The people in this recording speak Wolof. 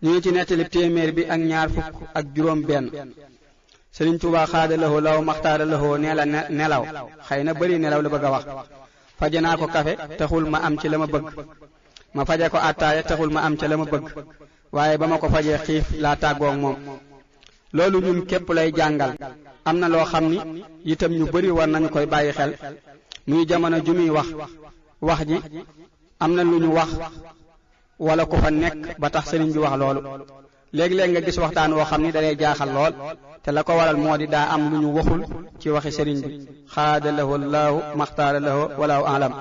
ñu ngi ci nettali téeméer bi ak ñaar fukk ak juróom benn Sëriñ Tuubaa xaadalahoo law maxtaaralahoo nee la nelaw xëy na bëri nelaw la bëgg a wax faje naa ko kafe taxul ma am ci la ma bëgg ma faje ko attaaya taxul ma am ci la ma bëgg waaye ba ma ko fajee xiif laa tàggoog moom loolu ñun képp lay jàngal am na loo xam ni itam ñu bëri war nañu koy bàyyi xel muy jamono ju muy wax ji am na lu ñu wax wala ku fa nekk ba tax sëriñ bi wax loolu léegi-léeg nga gis waxtaan woo xam ni dalay jaaxal lool te la ko waral moo di daa am lu ñu waxul ci waxi sëriñ bi xaada lahu allahu maxtaara lahu walaahu alam